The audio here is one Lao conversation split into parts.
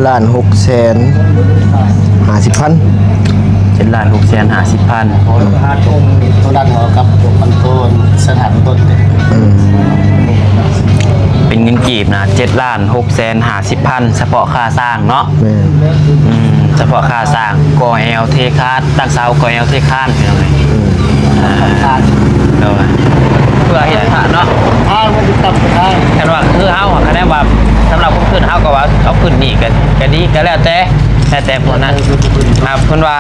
ລ້ານຫົກແສນຫ້າສິບພັນ ເຈັດລ້ານຫົກແສນຫ້າສິບພັນ ໂຕນັ້ນເອົາກັບພວກມັນໂຕສະຖານຕົ້ນ ເປັນເງິນກີບນະ ເຈັດລ້ານຫົກແສນຫ້າສິບພັນ ສະເພາະຄ່າສ້າງເນາະ. ແມ່ນ ອືມ ສະເພາະຄ່າສ້າງ ກໍ່ແອວເທຄານ ຕັ້ງເສົາ ກໍ່ແອວເທຄານ ພີ່ນ້ອງເອີຍ. ອືມ ອ່າ ໂດຍ ເພື່ອເຮັດພະເນາະ ຖ້າມັນຈະຕັ້ງໄປທາງ ຄັນວ່າຄືເຮົາ ຄັນແນວວ່າສຳລັບຄົນຂຶ້ນ ເຮົາກໍວ່າເອົາຂຶ້ນນີ້ກໍ ກໍດີ ກໍແລ້ວແຕ່ ແລ້ວແຕ່ພວກນັ້ນ. ອ່າ ເພິ່ນວ່າ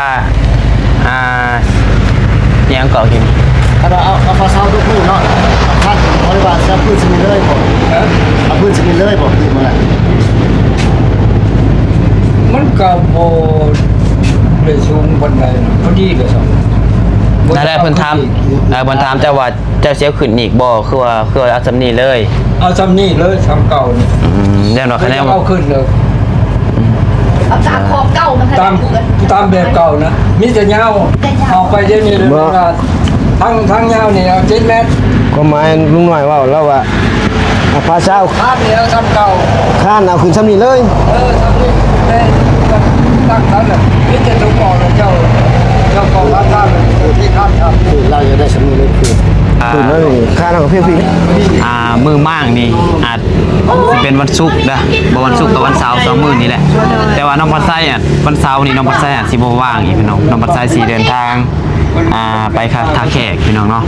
ອ່າ ອີ່ຫຍັງເກາະກິນ ຄັນວ່າເອົາ ເອົາມາເຊົ່າທຸກມື້ເນາະ ຄັນເຂົາເອີ້ນວ່າເອົາພື້ນຊິເມນເລີຍບໍ່? ເອີ ເອົາພື້ນຊິເມນເລີຍບໍ່? ຄືມັນ ມັນກໍບໍ່ໄດ້ສູງປານໃດ ພໍດີແຫຼະ. ນັ້ນແຫຼະ ເພິ່ນຖາມ ເອີ ເພິ່ນຖາມເຈົ້າວ່າ ເຈົ້າຊິເອົາຂຶ້ນອີກບໍ່? ຄືວ່າ ຄືວ່າເອົາສ່ຳນີ້ເລີຍ? ເອົາສ່ຳນີ້ເລີຍ ສ່ຳເກົ່ານີ້. ອືມ ແລ້ວເນາະ ຄັນແນວ ເອົາຂຶ້ນເລີຍ. ອືມ ເອົາຕາມຂອບເກົ່າ ມັນ ຕາມ ຕາມແບບເກົ່ານະ ມີແຕ່ຍາວ ແຕ່ຍາວ ອອກໄປດຽວນີ້ເລີຍ. ບໍ່ ວ່າທາງ ທາງຍາວນີ້ເອົາເຈັດແມັດ. ຄວາມໝາຍລຸງນ້ອຍເວົ້າ ລາວວ່າ ອ່າ ພາຊາວ ຄານນີ້ເອົາສ່ຳເກົ່າ ຄານເອົາຂຶ້ນສ່ຳນີ້ເລີຍ. ເອີ ສ່ຳນີ້ເລີຍ ຕັ້ງຊັ້ນນະ ມີແຕ່ຕົວເກົ່ານະ ເຈົ້າ ເຈົ້າເປົ່າພາຊາວທີ່ຄານ ຄືລາວຢາກໄດ້ສ່ຳນີ້ເລີຍ ຄື ອ່າ ຄືນັ້ນນີ້ ຄານເອົາເພຍພີ ອ່າ ມື້ມ້າງນີ້ອາດຊິເປັນວັນສຸກເດີ້ ບໍ່ວັນສຸກກໍວັນເສົາ ສອງມື້ນີ້ແຫຼະ. ແຕ່ວ່ານ້ອງພັດໄຊອະ ວັນເສົານີ້ນ້ອງພັດໄຊອາດຊິບໍ່ວ່າງອີກພີ່ນ້ອງ ນ້ອງພັດໄຊຊິເດີນທາງ ອ່າ ໄປທ່າແຂກພີ່ນ້ອງເນາະ.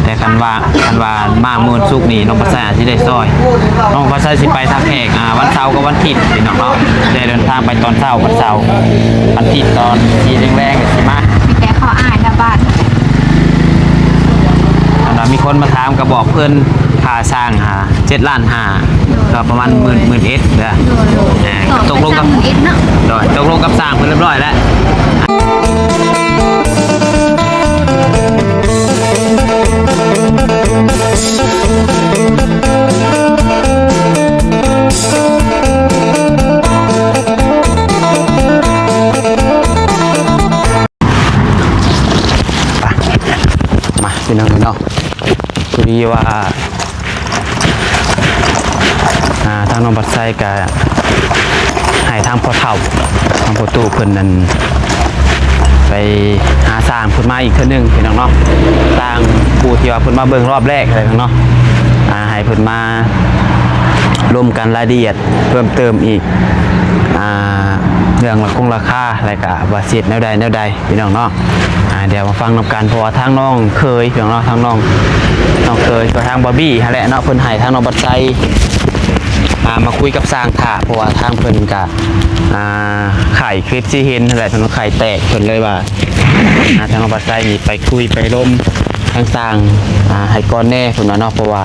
ແຕ່ຄັນວ່າ ຄັນວ່າມາມື້ວັນສຸກນີ້ ນ້ອງພັດໄຊອາດຊິໄດ້ຊ່ອຍ ນ້ອງພັດໄຊຊິໄປທ່າແຂກ ອ່າ ວັນເສົາກັບວັນທິດພີ່ນ້ອງເນາະ. ໄດ້ເດີນທາງໄປຕອນເຊົ້າວັນເສົາ ວັນທິດຕອນສີ່ແລງໆ ຊິມາ. ມີແຕ່ເຂົາອາຍນະບາດ ອັນວ່າມີຄົນມາຖາມກໍບອກເພິ່ນ ຄ່າສ້າງ ອ່າ ເຈັດລ້ານຫ້າ ກໍປະມານໝື່ນ ໝື່ນເອັດເດີ້. ໂດຍ ໂດຍ ເອີ ຕົກລົງກັບ ໝື່ນເອັດເນາະ. ໂດຍ ຕົກລົງກັບຊ່າງເພິ່ນຮຽບຮ້ອຍແລ້ວ. ມາ ພີ່ນ້ອງເນາະ ພໍດີວ່າ ອ່າ ທາງນ້ອງບັດໄຊກະໃຫ້ທາງພໍ່ເຖົ້າ ທາງພໍ່ຕູ້ເພິ່ນນັ້ນ ໄປຫາຊ່າງເພິ່ນມາອີກເທື່ອໜຶ່ງພີ່ນ້ອງເນາະ. ຊ່າງຜູ້ທີ່ວ່າເພິ່ນມາເບິ່ງຮອບແລກຫັ້ນແຫຼະເນາະ ອ່າ ໃຫ້ເພິ່ນມາລົມກັນລາຍລະອຽດເພີ່ມເຕີມອີກ ອ່າ ເລື່ອງລາຄາ ແລະກະວ່າຊິເຮັດແນວໃດແນວໃດ ພີ່ນ້ອງເນາະ. ອ່າ ດຽວມາຟັງນຳກັນ ເພາະວ່າທາງນ້ອງເຂີຍ ພີ່ນ້ອງເນາະ ທາງນ້ອງ ນ້ອງເຂີຍ ກໍທາງບອບບີ້ຫັ້ນແຫຼະເນາະ ເພິ່ນໃຫ້ທາງນ້ອງບັດໄຊ ອ່າ ມາຄຸຍກັບຊ່າງຖ້າ ເພາະວ່າທາງເພິ່ນກະ ອ່າ ໄຂ້ຄືທີ່ເຫັນຫັ້ນແຫຼະ ເພິ່ນໄຂ້ແຕກ ເພິ່ນເລີຍວ່າ ອ່າ ທາງນ້ອງບັດໄຊນີ້ໄປຄຸຍໄປລົມທາງຊ່າງ ອ່າ ໃຫ້ກ່ອນແດ່ ເພິ່ນວ່າເນາະ ເພາະວ່າ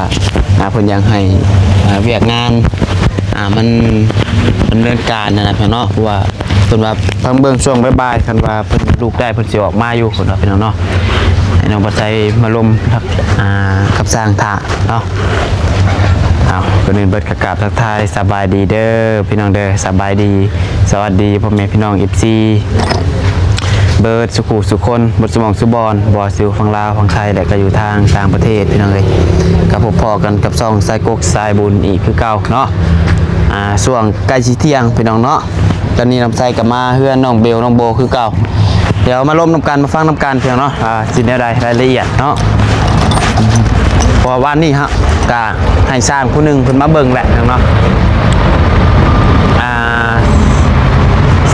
ອ່າ ເພິ່ນຢາກໃຫ້ ອ່າ ວຽກງານ ອ່າ ມັນດຳເນີນການຫັ້ນນະ ເນາະ ເພາະວ່າ ເພິ່ນວ່າພັກເບິ່ງຊ່ວງບ່າຍໆ ຄັນວ່າເພິ່ນລຸກໄດ້ ເພິ່ນຊິອອກມາຢູ່ ເພິ່ນວ່າ ພີ່ນ້ອງເນາະ. ໃຫ້ນ້ອງບັດໄຊມາລົມ ອ່າ ກັບຊ່າງຖ້າເນາະ. ເອົາ ກ່ອນອື່ນເບິດກໍກາບທັກທາຍສະບາຍດີເດີ ພີ່ນ້ອງເດີ ສະບາຍດີ ສະຫວັດດີພໍ່ແມ່ພີ່ນ້ອງ ເອັຟຊີ ເບິດສູ່ຜູ້ສູ່ຄົນ ເບິດສູ່ໝ່ອງສູ່ບ່ອນ ບໍ່ວ່າຊິຢູ່ຝັ່ງລາວ ຝັ່ງໄທ ແລະ ກໍຢູ່ທາງຕ່າງປະເທດ ພີ່ນ້ອງເອີຍ. ກໍພົບພໍ້ກັນກັບຊ່ອງສາຍກົກສາຍບຸນອີກຄືເກົ່າເນາະ. ອ່າ ຊ່ວງໃກ້ຊິທ່ຽງ ພີ່ນ້ອງເນາະ. ຕອນນີ້ນ້ອງໄຊກໍມາເຮືອນນ້ອງເບວ ນ້ອງໂບຄືເກົ່າ. ດຽວມາລົມນຳກັນ ມາຟັງນຳກັນ ພີ່ນ້ອງເນາະ ອ່າ ຊິແນວໃດ ລາຍລະອຽດເນາະ. ເພາະວ່າວານນີ້ເຮົາກະໃຫ້ຊ່າງຜູ້ໜຶ່ງເພິ່ນມາເບິ່ງແຫຼະ ພີ່ນ້ອງເນາະ. ອ່າ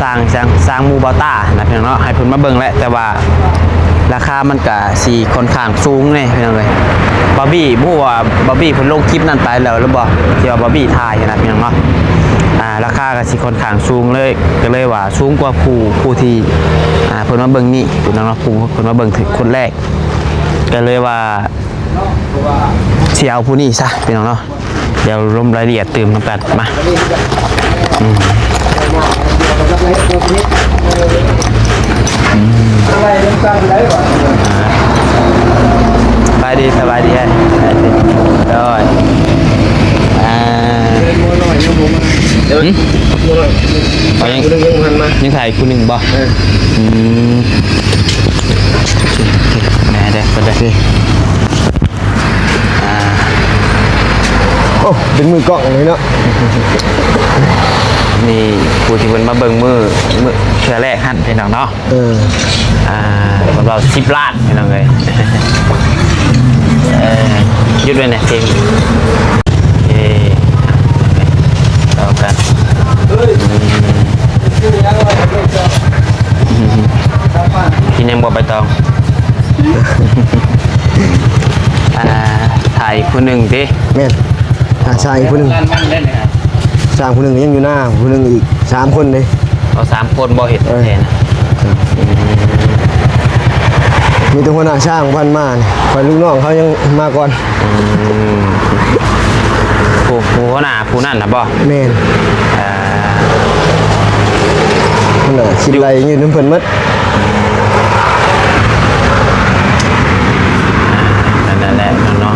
ຊ່າງ ຊ່າງ ຊ່າງໝູ່ບ່າວຕ້ານະ ພີ່ນ້ອງເນາະ ໃຫ້ເພິ່ນມາເບິ່ງແຫຼະ ແຕ່ວ່າລາຄາມັນກະຊິຂ້ອນຂ້າງສູງແດ່ ພີ່ນ້ອງເອີຍ. ບາບີ ບໍ່ຮູ້ວ່າບາບີເພິ່ນລົງຄລິບນັ້ນໄປແລ້ວຫຼືບໍ່ ທີ່ວ່າບາບີຖ່າຍຫັ້ນນະ ພີ່ນ້ອງເນາະ. ອ່າ ລາຄາກໍຊິຂ້ອນຂ້າງສູງເລີຍ ກໍເລີຍວ່າສູງກວ່າຜູ້ ຜູ້ທີ່ ອ່າ ເພິ່ນມາເບິ່ງນີ້ ພີ່ນ້ອງເນາະ ຜູ້ເພິ່ນມາເບິ່ງຖືກຄົນແລກ ກໍເລີຍວ່າຊິເອົາຜູ້ນີ້ຊະ ພີ່ນ້ອງເນາະ. ດຽວລົມລາຍລະອຽດຕື່ມນຳກັນ ມາ ອືມ ອືມ ສະບາຍດີ ສະບາຍດີ ອ້າຍ ໂດຍ ອ່າ ຫຶ? ເອົາ ຍັງ ຍັງບໍ່ທັນມາ ຍັງຖ່າຍຜູ້ໜຶ່ງບໍ່? ເອີ ອືມ ແມ່ເດີ ເພິ່ນເດີ ອ່າ ໂອ້ ເປັນມືກ້ອງເລີຍເນາະ. ນີ້ຜູ້ທີ່ເພິ່ນມາເບິ່ງມື້ ມື້ເທື່ອແລກຫັ້ນພີ່ນ້ອງເນາະ. ເອີ ອ່າ ເພິ່ນເວົ້າສິບລ້ານພີ່ນ້ອງເອີຍ. ເອີ ຢຸດໄວ້ແດ່ເພງ. ເອີ ຕໍ່ກັນ. ອືມ ກິນຫຍັງບໍ່ໃບຕອງ? ອ່າ ຖ່າຍຜູ້ໜຶ່ງຕິ? ແມ່ນ ຖ້າຊ່າງອີກຜູ້ໜຶ່ງ ຊ່າງຜູ້ໜຶ່ງຍັງຢູ່ນາ ຜູ້ໜຶ່ງອີກສາມຄົນເດ້. ເອົາສາມຄົນບໍ່ເຮັດແທ້ນະ? ມີແຕ່ຫົວໜ້າຊ່າງພັນມານີ້ ຂ້ອຍລູກນ້ອງເຂົາຍັງມາກ່ອນ. ອືມ ຜູ້ ຜູ້ຫົວໜ້າຜູ້ນັ້ນນະບໍ່? ແມ່ນ ອ່າ ຫົວໜ້າຄິດໄລ່ຢືມນຳເພິ່ນໝົດ. ອ່າ ນັ້ນແຫຼະເນາະ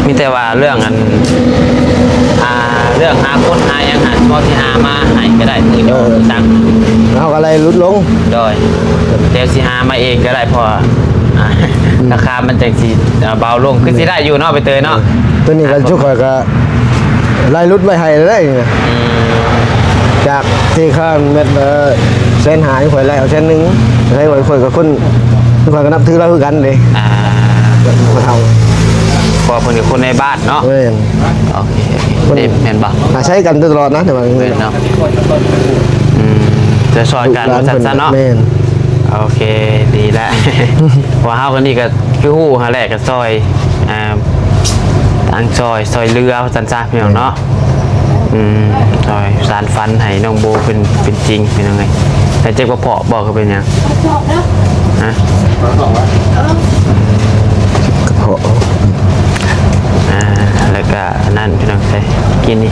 ມີແຕ່ວ່າເລື່ອງອັນ ອ່າ ເລື່ອງຫາຄົນຫາຫຍັງຫັ້ນ ພໍຊິຫາມາໃຫ້ກໍໄດ້ ຄື ເອີ ຈັ່ງ ເຮົາກໍໄລ່ຫຼຸດລົງ. ໂດຍ ແຕ່ຊິຫາມາເອງກໍໄດ້ ເພາະວ່າ ອ່າ ອືມ ລາຄາມັນຈັ່ງຊິ ອ່າ ເບົາລົງ ຄືຊິໄດ້ຢູ່ເນາະ ໃບເຕີຍເນາະ. ໂດຍ ຕົວນີ້ກໍ ອ່າ ຊຸກຂ້ອຍກໍ ໄລ່ຫຼຸດໄວ້ໃຫ້ເລີຍນີ້ນະ. ອືມ ຈາກທີ່ຄ່າແມັດລະແສນຫ້າ ຂ້ອຍໄລ່ເອົາແສນໜຶ່ງ ໃຫ້ຂ້ອຍ ຂ້ອຍກັບຄົນ ຂ້ອຍກໍນັບຖືລາວຄືກັນເດ້. ອ່າ ພໍ່ເຖົ້າ ເພາະເພິ່ນກໍຄົນໃນບ້ານເນາະ. ແມ່ນ ໂອເຄ ໂອເຄ ຄົນ ແມ່ນບໍ່? ອາໄສກັນຕະຫຼອດນະ ແຕ່ວ່າ ແມ່ນເນາະ. ອືມ ຈະຊ່ອຍກັນວ່າຊັ້ນຊະເນາະ. ແມ່ນ ໂອເຄ ດີແລ້ວ ເພາະວ່າເຮົາກໍນີ້ກໍ ຄືຮູ້ຫັ້ນແຫຼະ ກໍຊ່ອຍ ອ່າ ທາງຊ່ອຍ ຊ່ອຍເຫຼືອວ່າຊັ້ນຊະ ພີ່ນ້ອງເນາະ. ອືມ ຊ່ອຍສານຝັນໃຫ້ນ້ອງໂບເປັນ ເປັນຈິງ ພີ່ນ້ອງເອີຍ. ແລ້ວເຈັບກະເພາະບໍ່ ຄືເປັນຫຍັງ? ຮະ? ກະເພາະ ອ່າ ແລ້ວກະອັນນັ້ນ ພີ່ນ້ອງເອີຍ ກິນນີ້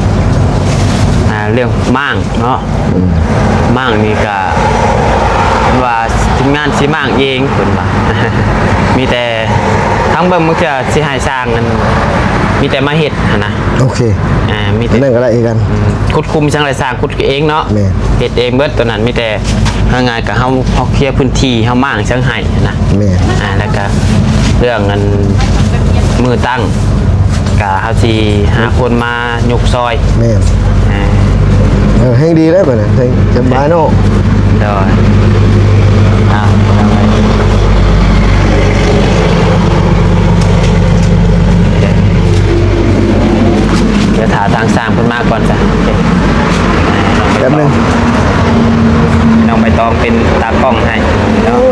ອ່າ ເລື່ອງມ້າງເນາະ. ອືມ ມ້າງນີ້ກະ ເພິ່ນວ່າທີມງານຊິມ້າງເອງ ເພິ່ນວ່າ ມີແຕ່ທາງເບິ່ງ ບາງເທື່ອຊິໃຫ້ຊ່າງນັ້ນ ມີແຕ່ມາເຮັດຫັ້ນນະ. ໂອເຄ ອ່າ ມີແຕ່ ອັນນັ້ນກໍໄດ້ຄືກັນ. ອືມ ຂຸດຂຸມຊ່າງໄດ້ ຊ່າງຂຸດເອງເນາະ. ແມ່ນ ເຮັດເອງເບິດ ຕົວນັ້ນມີແຕ່ ເວົ້າງ່າຍໆ ກໍເຮົາ ເຮົາເຄຍພື້ນທີ່ ເຮົາມ້າງຊ່າງໃຫ້ຫັ້ນນະ. ແມ່ນ ອ່າ ແລ້ວກໍເລື່ອງອັນ ມື້ຕັ້ງ ກະເຮົາຊິຫາຄົນມາຍົກຊ່ອຍ. ແມ່ນ ເອີ ເອີ ແຮງດີເດ້ບັດນີ້ ແຮງສະບາຍເນາະ. ໂດຍ ອ່າ ດຽວຖ້າທາງຊ່າງເພິ່ນມາກ່ອນຊະ. ໂອເຄ ແປັບໜຶ່ງ ນ້ອງໃບຕອງເປັນຕາກ້ອງໃຫ້ເນາະ. ໂອ້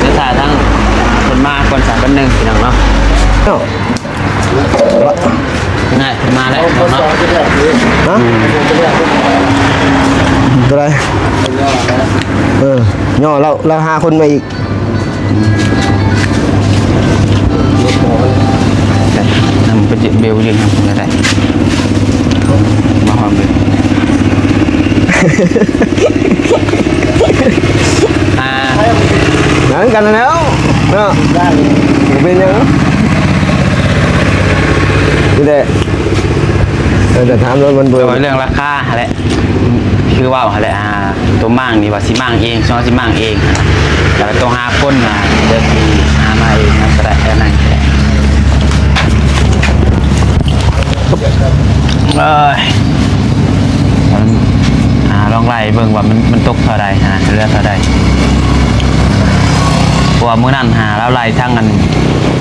ດຽວຖ້າທາງເພິ່ນມາກ່ອນຊະ ແປັບໜຶ່ງ ພີ່ນ້ອງເນາະ. ເນາະ ນີ້ມາແລ້ວເນາະ. ຮະ? ຕົວໃດ? ເອີ ຍໍລາວ ລາວຫາຄົນມາອີກ. ນຳໄປເບວຢືນນຳກັນກໍໄດ້. ມາຮອດເບວ ອ່າ ນັ່ງກັນແລ້ວເນາະ ບໍ່ເປັນຫຍັງ. ນີ້ແຫຼະ ເອີ ແຕ່ຖາມແລ້ວມັນບໍ່ ເລື່ອງລາຄາຫັ້ນແຫຼະ ຄືເວົ້າຫັ້ນແຫຼະ ອ່າ ຕົວມ້າງນີ້ວ່າຊິມ້າງເອງ ເຮົາຊິມ້າງເອງ ແລ້ວກໍຕ້ອງຫາຄົນນະ ເດີທີ່ຫາມາເອງນຳກໍໄດ້ ແຄ່ນັ້ນແຫຼະ. ເອີຍ ມັນ ອ່າ ລອງໄລ່ເບິ່ງວ່າມັນ ມັນຕົກເທົ່າໃດຫັ້ນນະ ເຫຼືອເທົ່າໃດ ເພາະວ່າມື້ນັ້ນຫາລາວໄລ່ທັງອັນ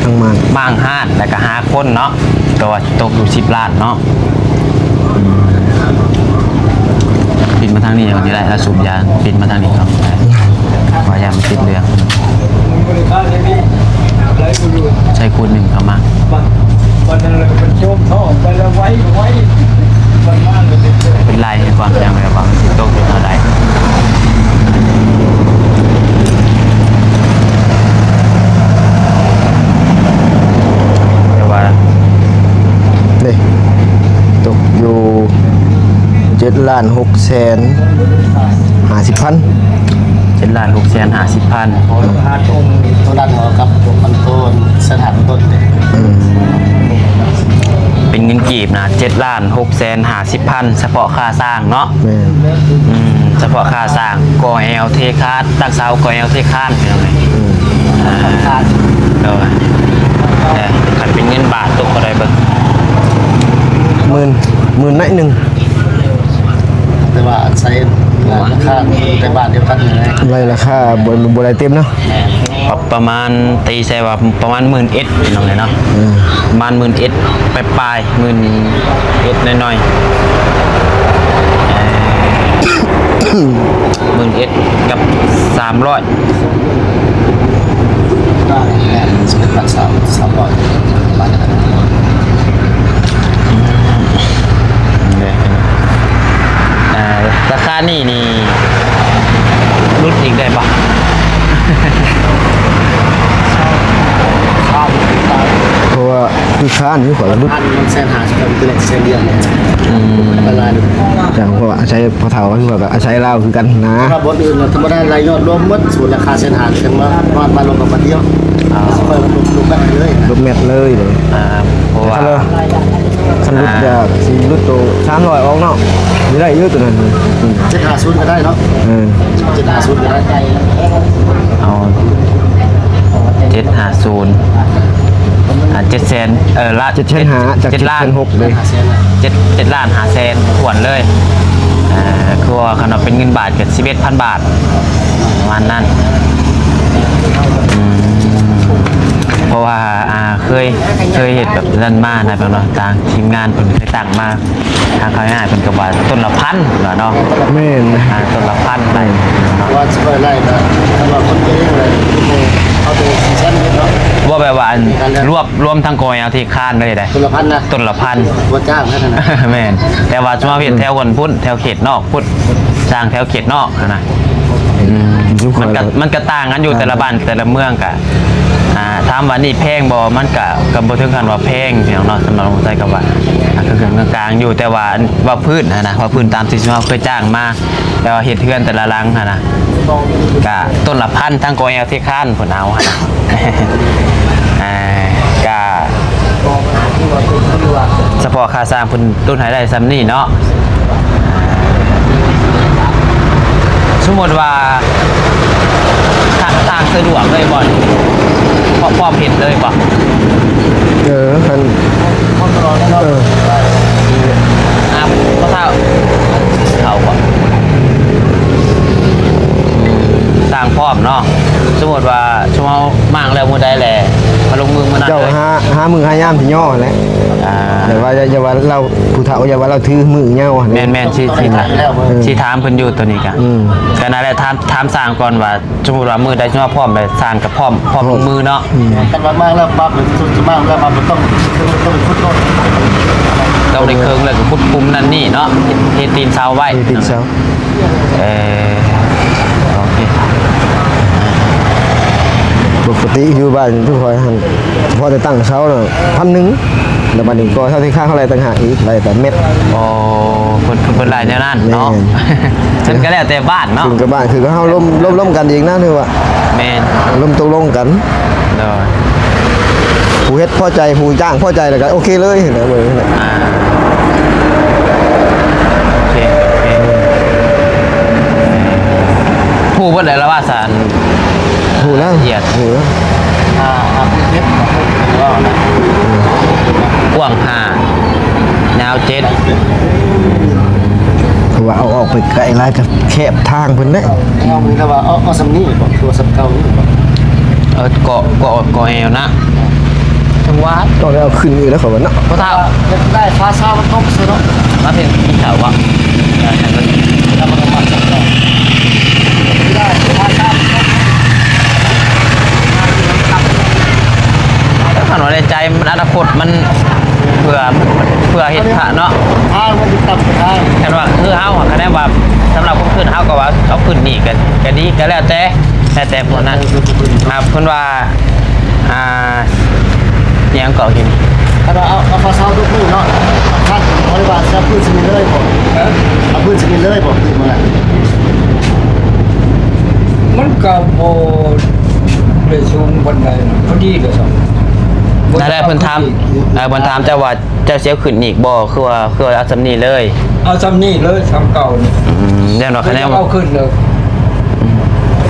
ທັງມ້າງ ມ້າງຮ້ານ ແລ້ວກໍຫາຄົນເນາະ ແຕ່ວ່າຕົກຢູ່ສິບລ້ານເນາະ. ປິ່ນມາທາງນີ້ເອົານີ້ແຫຼະ ລາວສູບຢາ ປິ່ນມາທາງນີ້ເອົາ ວ່າຢ່າມັນຕິດເລື່ອງ. ໃສ່ຂວດໜຶ່ງເອົາມາ ເປັນໄລ່ໃຫ້ຟັງ ຢ່າງແບບວ່າມັນຊິຕົກຢູ່ເທົ່າໃດ. ແຕ່ວ່າ ນີ້ ຕົກຢູ່ເຈັດລ້ານຫົກແສນຫ້າສິບພັນ ເຈັດລ້ານຫົກແສນຫ້າສິບພັນ. ໂຕນັ້ນເອົາກັບຕົວມັນໂຕສະຖານຕົ້ນເດ້. ອືມ ເປັນເງິນກີບນະ ເຈັດລ້ານຫົກແສນຫ້າສິບພັນ ສະເພາະຄ່າສ້າງເນາະ. ແມ່ນ ອືມ ສະເພາະຄ່າສ້າງ ກໍ່ແອວເທຄານ ຕັ້ງເສົາ ກໍ່ແອວເທຄານ ພີ່ນ້ອງເອີຍ. ອືມ ອ່າ ໂດຍ ເອີ ຄັນເປັນເງິນບາດຕົກເທົ່າໃດເບິ່ງ? ໝື່ນ ໜ້ອຍໜຶ່ງ ແຕ່ວ່າອາໄສລາຄາໃນບ້ານດຽວກັນນີ້ແຫຼະ ໄລ່ລາຄາບໍ່ ບໍ່ໄດ້ເຕັມເນາະ ປະ ປະມານ ຕີໃສ່ວ່າປະມານໝື່ນເອັດ ພີ່ນ້ອງເອີຍເນາະ ອືມ ປະມານໝື່ນເອັດປາຍໆ ໝື່ນເອັດໜ້ອຍໆ ເອີ ໝື່ນເອັດກັບສາມຮ້ອຍ ໄດ້ແລ້ວ ສິບເອັດພັນສາມ ສາມຮ້ອຍ ເອີ ລາຄານີ້ນີ້ຫຼຸດອີກໄດ້ບໍ່? ເພາະວ່າຄືຄ້ານຢູ່ ຂ້ອຍກໍຫຼຸດ ພັນ ມັນແສນຫ້າສິບ ກໍເປັນແສນດຽວນີ້ ອືມ ຫຼາຍໆ ຈັ່ງ ເພາະວ່າອາໄສພໍ່ເຖົ້າ ຄືວ່າກໍອາໄສລາວຄືກັນນະ ແຕ່ວ່າບ່ອນອື່ນນະ ທຳມະດາລາຍຍອດລວມໝົດ ສົມມຸດລາຄາແສນຫ້າ ຈັ່ງມາ ມາ ມາລົງກັບບາດດຽວ ອ່າ ຄ່ອຍລົງ ລົງແມັດເລີຍ ລົງແມັດເລີຍເລີຍ ອ່າ ເພາະວ່າ ຄັນຫຼຸດ ອ່າ ຢາກຊິຫຼຸດໂຕສາມຮ້ອຍອອກເນາະ ຊິໄດ້ຢູ່ໂຕນັ້ນ ອືມ ເຈັດຫ້າສູນກໍໄດ້ເນາະ ເອີ ເຈັດຫ້າສູນກໍໄດ້ ເອົາ ເຈັດຫ້າສູນ ອ່າ ເຈັດແສນ ເອີ ລະ ເຈັດແສນຫ້າ ຈາກ ເຈັດ ເຈັດລ້ານ ເຈັດແສນຫົກເດ້ ເຈັດ ເຈັດລ້ານຫ້າແສນຖ້ວນເລີຍ ເອີ ຄືວ່າຄັນວ່າເປັນເງິນບາດກໍສິບເອັດພັນບາດ ປະມານນັ້ນ ອືມ ເພາະວ່າ ອ່າ ເຄີຍ ເຄີຍເຮັດແບບນັ້ນມານະ ແບບເນາະ ທາງທີມງານເພິ່ນເຄີຍຕັ້ງມາ ທາງເຂົາໃຫ້ເພິ່ນກໍວ່າຕົ້ນລະພັນວ່າເນາະ ແມ່ນ ອ່າ ຕົ້ນລະພັນໄດ້ເນາະ ວ່າຊິໄດ້ນະ ຄັນວ່າຄົນເຮັດເອງເລີຍ ເອົາແຕ່ສີ່ແສນເຮັດເນາະ ບໍ່ແບບວ່າ ອັນ ລວບ ລວມທັງກອງແອວທີ່ຄ້ານເລີຍໄດ໋ ຕົ້ນລະພັນນະ ຕົ້ນລະພັນ ບໍ່ຈ້າງຫັ້ນນະ ແມ່ນ ແຕ່ວ່າຊຸມເຮົາເຮັດແຖວອັນພຸ້ນ ແຖວເຂດນອກພຸ້ນ ສ້າງແຖວເຂດນອກຫັ້ນນະ ອືມ ມັນກະ ມັນກະຕ່າງກັນຢູ່ ແຕ່ລະບ້ານແຕ່ລະເມືອງກະ ອ່າ ຖາມວ່ານີ້ແພງບໍ່ ມັນກະ ກະບໍ່ເຖິງຂັ້ນວ່າແພງພີ່ນ້ອງເນາະ ສຳລັບຂອງໄທກະວ່າ ອ່າ ເຄິ່ງໆ ກາງໆ ຢູ່ ແຕ່ວ່າເວົ້າພື້ນຫັ້ນນະ ເວົ້າພື້ນຕາມທີ່ເຮົາເຄີຍຈ້າງມາ ແຕ່ວ່າເຮັດເຮືອນແຕ່ລະຫຼັງຫັ້ນນະ ກະຕົ້ນລະພັນ ທັງກອງແອວທີ່ຄ້ານເພິ່ນເອົາຫັ້ນນະ ອ່າ ກະ ສະເພາະຄ່າສ້າງເພິ່ນຫຼຸດໃຫ້ໄດ້ຊ່ຳນີ້ເນາະ ສົມມຸດວ່າ ສ້າງ ສ້າງສະດວກເລີຍບໍ່? ພ້ອມ ພ້ອມເຮັດເລີຍບໍ່? ເອີ ຄັນ ເອີ ອ່າ ພໍ່ເຖົ້າ ເຂົາບໍ່? ສ້າງພ້ອມເນາະ ສົມມຸດວ່າ ຊຸມເຮົາມ້າງແລ້ວມື້ໃດແຫຼະ ມາລົງມືມື້ນັ້ນເລີຍ ເຈົ້າຫາ ຫາມື້ຫາຍາມຊິຍໍຫັ້ນແຫຼະ ອ່າ ຢ່າວ່າ ຢ່າວ່າລາວ ຜູ້ເຖົ້າ ຢ່າວ່າລາວຖືມືຍາວຫັ້ນແຫຼະ ແມ່ນໆ ຊິ ຊິ ຊິຖາມເພິ່ນຢູ່ໂຕນີ້ກະ ອືມ ກະນັ້ນແຫຼະ ຖາມ ຖາມຊ່າງກ່ອນວ່າ ສົມມຸດວ່າມື້ໃດຊິມາພ້ອມແລ້ວ ຊ່າງກະພ້ອມ ພ້ອມລົງມືເນາະ ອືມ ຄັນວ່າມ້າງແລ້ວປັບ ຊຸມມ້າງແລ້ວປັບ ຕ້ອງ ຕ້ອງໄດ້ເຄິ່ງແລ້ວກະຂຸດຂຸມນັ້ນນີ້ເນາະ ເຮັດ ເຮັດຕີນເສົາໄວ້ ເຮັດຕີນເສົາ ເອີ ໂອເຄ ປົກກະຕິຢູ່ບ້ານທຸກຄົນຫັ້ນ ພໍໄດ້ຕັ້ງເສົານະ ພັນໜຶ່ງ ແລ້ວບາດນີ້ກໍເຮົາຊິຄ້າງເທົ່າໃດຕ່າງຫາກອີກ ໄລ່ຕາມແມັດ ອໍ ເພິ່ນ ເພິ່ນ ເພິ່ນໄລ່ແນວນັ້ນເນາະ ແມ່ນ ເພິ່ນກໍແລ້ວແຕ່ບ້ານເນາະ ຂຶ້ນກັບບ້ານ ຄືເຮົາລົມ ລົມ ລົມກັນອີກນະ ຖືວ່າ ແມ່ນ ລົມຕົກລົງກັນ ໂດຍ ຜູ້ເຮັດພໍໃຈ ຜູ້ຈ້າງພໍໃຈ ແລ້ວກໍໂອເຄເລີຍນະ ເບິ່ງນະ ອ່າ ໂອເຄ ໂອເຄ ຮູ້ເບິດແລ້ວລະວ່າຊັ້ນ ຮູ້ແລ້ວ ລະອຽດ ຮູ້ແລ້ວ ອ່າ ອ່າ ເຮັດ ເວົ້ານະ ກວ້າງຫ້າ ຍາວເຈັດ ຄືວ່າເອົາອອກໄປໄກຫຼາຍກໍແຄບທາງເພິ່ນເດ້ ເອົາມີແລ້ວວ່າເອົາ ເອົາຊ່ຳນີ້ບໍ່ ຄືວ່າຊ່ຳເກົ່ານີ້ບໍ່? ເອີ ກໍ ກໍ ກໍແອວນະ ຈັ່ງຫວະ ຕ້ອງໄດ້ເອົາຂຶ້ນອີກແລ້ວເຂົາວ່າເນາະ ບໍ່ຖ້າ ຢາກໄດ້ຟ້າຊາວມັນຕົກຊະເນາະ ມາເປັນເຂົາວ່າ ຄັນວ່າໃນໃຈມັນ ອະນາຄົດມັນ ເພື່ອ ເພື່ອເຮັດພະເນາະ ທາງມັນຢູ່ຕ່ຳກວ່າທາງ ຄັນວ່າຄືເຮົາ ຄັນແນວວ່າສຳລັບຄົນຂຶ້ນ ເຮົາກໍວ່າເອົາຂຶ້ນນີ້ກໍ ກໍດີ ກໍແລ້ວແຕ່ ແລ້ວແຕ່ຜູ້ນັ້ນ ຫາກເພິ່ນວ່າ ອ່າ ອີຫຍັງເກາະກິນ ຄັນວ່າເອົາ ເອົາຟ້າຊາວທຸກມື້ເນາະ ຄັນເຂົາເອີ້ນວ່າຊິເອົາພື້ນຊິເມັນເລີຍບໍ່? ເອີ ເອົາພື້ນຊິເມັນເລີຍບໍ່? ຄືເມື່ອ ມັນກໍບໍ່ໄດ້ສູງປານໃດ ພໍດີກໍຊ່ຳ ນັ້ນແຫຼະ ເພິ່ນຖາມ ເອີ ເພິ່ນຖາມເຈົ້າວ່າ ເຈົ້າຊິເອົາຂຶ້ນອີກບໍ່? ຄືວ່າ ຄືວ່າເອົາຊ່ຳນີ້ເລີຍ ເອົາຊ່ຳນີ້ເລີຍ ຊ່ຳເກົ່ານີ້ ອືມ ແນ່ນອນ ຄັນແນວ ເອົາຂຶ້ນເລີຍ